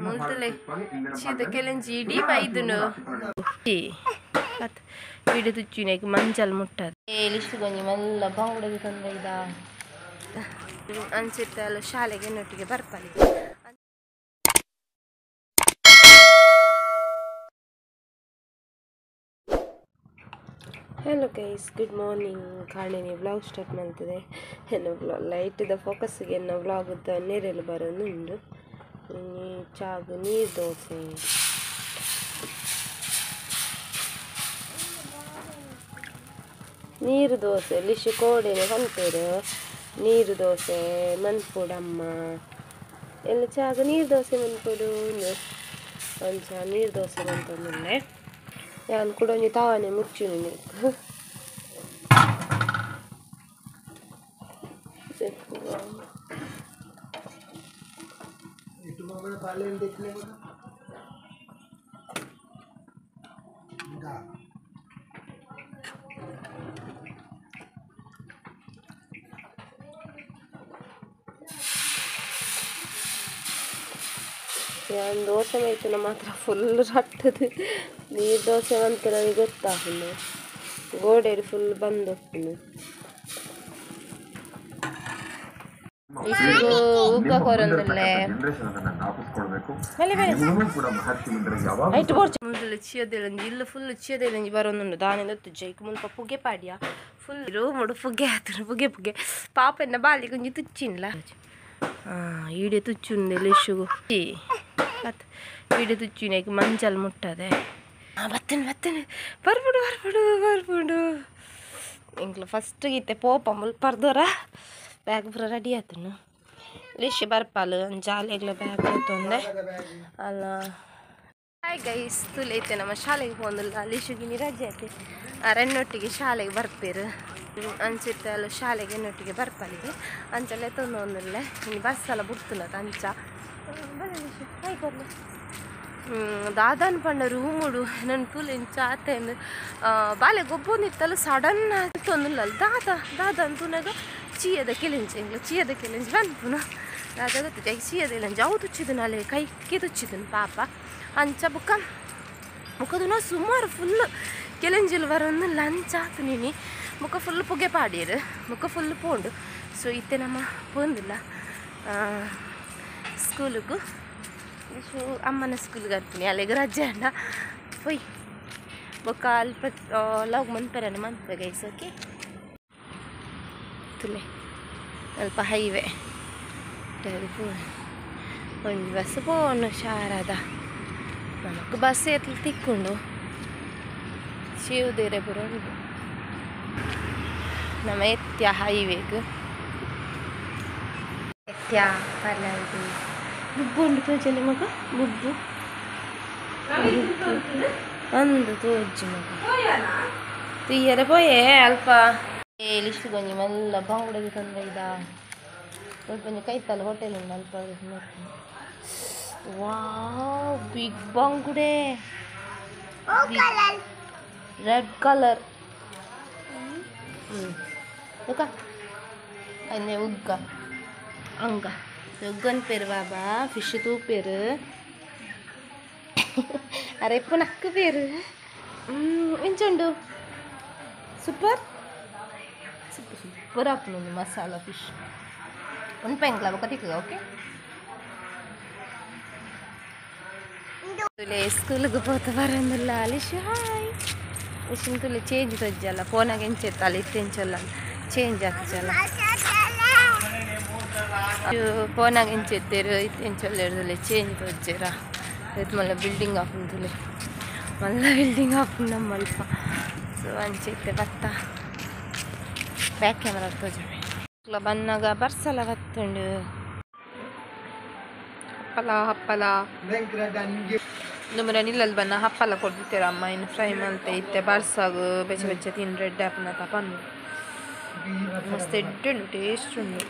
ಮುಲ್ತಲೆ ಚೀದ ಕೆಲೆಂಜಿ ಇಡೀ ಬೈದುನು ಇಡೀ ತುಚ್ಚಿನೆಗ್ ಮಂಜಲ್ ಮುಟ್ಟದ ಲಿಶುಗೊಂಜಿ ಮಲ್ಲ ಬಂಗುಡೆಗೆ ತೊಂದರೆ ಇದ ಅಂಚಿತ್ತ ಅಲ್ಲ ಶಾಲೆಗೆ ನೊಟ್ಟಿಗೆ ಬರ್ಪಲಿ. Hello guys, good morning. ಕಾಣಿನಿ ವ್ಲಾಗ್ ಸ್ಟಾರ್ಟ್ ಮಾಡ್ತದೆ. ಎನ್ನ ಲೈಟ್ದ ಫೋಕಸ್ಗೆ ಎನ್ನ ವ್ಲಾಗ್ ನೀರೆಲ್ಲ ಬರೋದು. ಚಾಗು ನೀರು ದೋಸೆ ನೀರು ದೋಸೆ ಲಿಶು ಕೋಡೆನೆ ಪನ್ಪೇರು. ನೀರು ದೋಸೆ ಮನ್ಪುಡಮ್ಮ ಎಲ್ಲ ಚಾಗು ನೀರು ದೋಸೆ ಮನ್ಪುಡು ಅಂಚ ನೀರು ದೋಸೆ ಮಂತೊಂದುಲ್ಲೆ. ಯಾನ್ ಕೂಡ ಒಂಜಿ ತಾವನೆ ಮುಚ್ಚುನಿ. ಯಾನ್ ದೋಸೆ ಮೈತುನ ಮಾತ್ರ ಫುಲ್ ರಟ್ಟದು. ನೀರು ದೋಸೆ ಅಂತ ನನಗೆ ಗೊತ್ತಾಗುಲ್ಲ. ಗೋಡೆಡು ಫುಲ್ ಬಂದೊಪ್ಪುನು. ಇಲ್ಲ ಫುಲ್ ಚಿಯದೆಲಂಜಿ ಬರೋದುಂಡು. ದಾನೆ ತುಜ್ಜೈಕ್ ಮುಲ್ಪ ಪುಗೆ ಪಾಡಿಯ ಫುಲ್ ರೂಮುಡು ಪುಗೆ ಆತನು. ಪುಗೆ ಪುಗೆ ಪಾಪೆನ್ನ ಬಾಲಿಗೆ ಒಂಜಿ ತುಚ್ಚಿನ್ಲ. ಈಡೆ ತುಚ್ಚುಂದೆ ಲಿಶುಗು ಈಡೆ ತುಚ್ಚಿನೆಗ್ ಮಂಜಲ್ ಮುಟ್ಟದೆ. ಬತ್ತನೆ ಬತ್ತನೆ ಬರ್ಪುಡು ಬರ್ಪುಡು ಬರ್ಪುಡು. ಎಂಕ್ಲ ಫಸ್ಟ್ ಗೀತೆ ಪೋಪ ಮುಲ್ಪರ್ದೋರ ಬ್ಯಾಗ್ ಪೂರ ರೆಡಿ ಆತನು. ಲಿಶ್ ಬರ್ಪಾಲು ಜಾಲೆಗ್ಲ ಬ್ಯಾಗ್ ತೊಂದೆ ಅಲ್ಲ. ಹಾಯ್ ಗೈಸ್, ತುಲೈತೆ ನಮ್ಮ ಶಾಲೆಗೆ ಹೋಗಲ್ಲ. ಲಿಶುಗಿನಿ ರಜೆ ಐತೆ. ರೆನ್ನೊಟ್ಟಿಗೆ ಶಾಲೆಗೆ ಬರ್ಪೇರು ಅಂಚಿತ್ತೆ ಅಲ್ಲ. ಶಾಲೆಗೆ ಎನ್ನೊಟ್ಟಿಗೆ ಬರ್ಪಲಿಗೆ ಅಂಚಲೆ ತೊಂದೊಂದಿಲ್ಲ. ಇನ್ನು ಬಸ್ ಎಲ್ಲ ಬಿಡ್ತುನದ ಅಂಚ ಹಾಯ್ ಕೊರ್ಲ. ದಾದಾನ ಪಂಡ ರೂಮುಡು ನನ್ನ ತುಲೆ ಇಂಚ ಆತೇನು ಬಾಲೆ ಗೊಬ್ಬೊಂದಿತ್ತಲ್ಲ ಸಡನ್ ಆಗಿ ತೊಂದಿಲ್ಲ. ದಾದ ದಾದ ಅಂತುನಾಗ ಚೀಯದ ಕೆಲೆಂಜಿ ಎಂಗ್ಲ ಚೀಯದ ಕೆಲೆಂಜಿ ಬಂದ್ಪುನು. ದಾದ ಗೊತ್ತಿದೆ ಚೀಯದ ಇಲ್ಲಂಜಿ ಅವು ತುಚ್ಚಿದನು ಅಲ್ಲೇ ಕೈಗೆ ತುಚ್ಚಿದನು ಪಾಪ. ಅಂಚ ಬುಕ್ಕ ಮುಖದನ ಸುಮಾರು ಫುಲ್ ಕೆಲೆಂಜಿಲ್ ಬರೋದು ಲಂಚ್ ಆತು ನೀನಿ. ಮುಖ ಫುಲ್ ಪುಗೆ ಪಾಡಿಯರು ಮುಖ ಫುಲ್ ಪೋಂಡು. ಸೊ ಇತ್ತೆ ನಮ್ಮ ಪೋಂದಿಲ್ಲ ಸ್ಕೂಲಿಗೂ. ಸೊ ಅಮ್ಮನ ಸ್ಕೂಲ್ಗೆ ಅರ್ತೀನಿ ಅಲ್ಲಿಗೆ ರಜೆ ಅಣ್ಣ ಪೊಯ್ ಬೊಕ್ಕ ಅಲ್ಪ ಲವ್ ಮನ್ಪೆರನ ಮನ್ಪೆ ಗೈಸ್. ಓಕೆ ತುಲೆ ಅಲ್ಪ ಹೈವೇ ಒಂಜಿ ಬಸ್ ಪೋನು ಶಾರದ. ನಮಕ್ ಬಸ್ ಎತ್ಲು ತಿಕ್ಕೊಂಡು ಶಿವದೇರೆ ಬರೋದು ನಮ್ಮ ಎತ್ಯ ಹೈವೇಗ್ ಎತ್ಯ ಪರ್ಲಾಂಟಿ ಬುಬ್ಬು ಉಂಡು ತೋಜಲೆ ಮಗ. ಬುಬ್ಬು ಅಂದು ತೋಜು ಮಗ ತುಯ್ಯರೆ ಪೋಯೆ ಅಲ್ಪ ಲಿಶುಗೊಂಜಿ ಮಲ್ಲ ಬಂಗುಡೆಗೆ ತೊಂದರೆ ಇದ ಒಂಜಿ ಕೈತಲ್ಲ ಹೋಟೆಲ್ ಉಂಡು ಅಲ್ಪ. ವಾವ್, ಬಿಗ್ ಬಂಗುಡೆ, ರೆಡ್ ಕಲರ್. ಅನ್ನೆ ಉಗ್ಗ ಅಂಗ ಉಗ್ಗನ್ ಪೇರು ಬಾಬಾ ಫಿಶ್ ತೂಪೇರು ಅರೆ ಇಪ್ಪು ನಕ್ಕು ಪೇರು ಎಂಚುಂಡು ಸೂಪರ್ ಸೂಪರ್ ಸೂಪರ್ ಆಪುಂಡು ಮಸಾಲ ಫಿಶ್. ಉಂಪೆಂಗ್ಲ ಬೊಕ ತಿಕ್ಕುಗ. ಓಕೆ ತುಲೆ ಸ್ಕೂಲ್ಗೆ ಪೋತ ಬರಂದಿಲ್ಲ. ಲಿಶು ಹಾಯ್. ಲಿಶಿನ ತುಲೆ ಚೇಂಜ್ ತೊಜ್ಜಲ್ಲ ಫೋನಾಗ ಎಂಚೆತ್ತಲ್ಲ ಇತ್ತೆ ಎಂಚಲ್ಲ ಚೇಂಜ್ ಆಗ್ತಲ್ಲ. ಫೋನಾಗ ಎಂಚೆತ್ತೇರು ಇತ್ತೆ ಎಂಚೊಲ್ಲ ತುಲೆ ಚೇಂಜ್ ತೊಜ್ಜೇರ. ಇದು ಮಲ್ಲ ಬಿಲ್ಡಿಂಗ್ ಆಪುಂಡು ತುಲೆ ಮಲ್ಲ ಬಿಲ್ಡಿಂಗ್ ಆಪುಂಡು ನಮ್ಮ ಅಲ್ಪ. ಸೊ ಅಂಚೆತ್ತೆ ಬತ್ತ ಬ್ಯಾಕ್ ಕ್ಯಾಮರಾ ತೋಜಮೆ ಬನ್ನಾಗ ಬರ್ಸಲ ಬತ್ತುಂಡು. ಹಪ್ಪಲ ಹಪ್ಪಲ ನಮ್ಮನೆ ನಿಲ್ಲಲ್ಲಿ ಬನ್ನ ಹಪ್ಪಲ ಕೊಡ್ತಿತ್ತೀರ ಅಮ್ಮ. ಇನ್ನು ಫ್ರೈ ಮಲ್ತೆ ಇತ್ತೆ ಬರ್ಸಾಗು ಬೆಚ್ಚ ಬೆಚ್ಚ ತಿನ್ ರೆಡ್ ಆಪುನ ತಪನ್ನು ಮಸ್ತ್ ಎಡ್ಡೆ ಉಂಡು, ಟೇಸ್ಟ್ ಉಂಡು.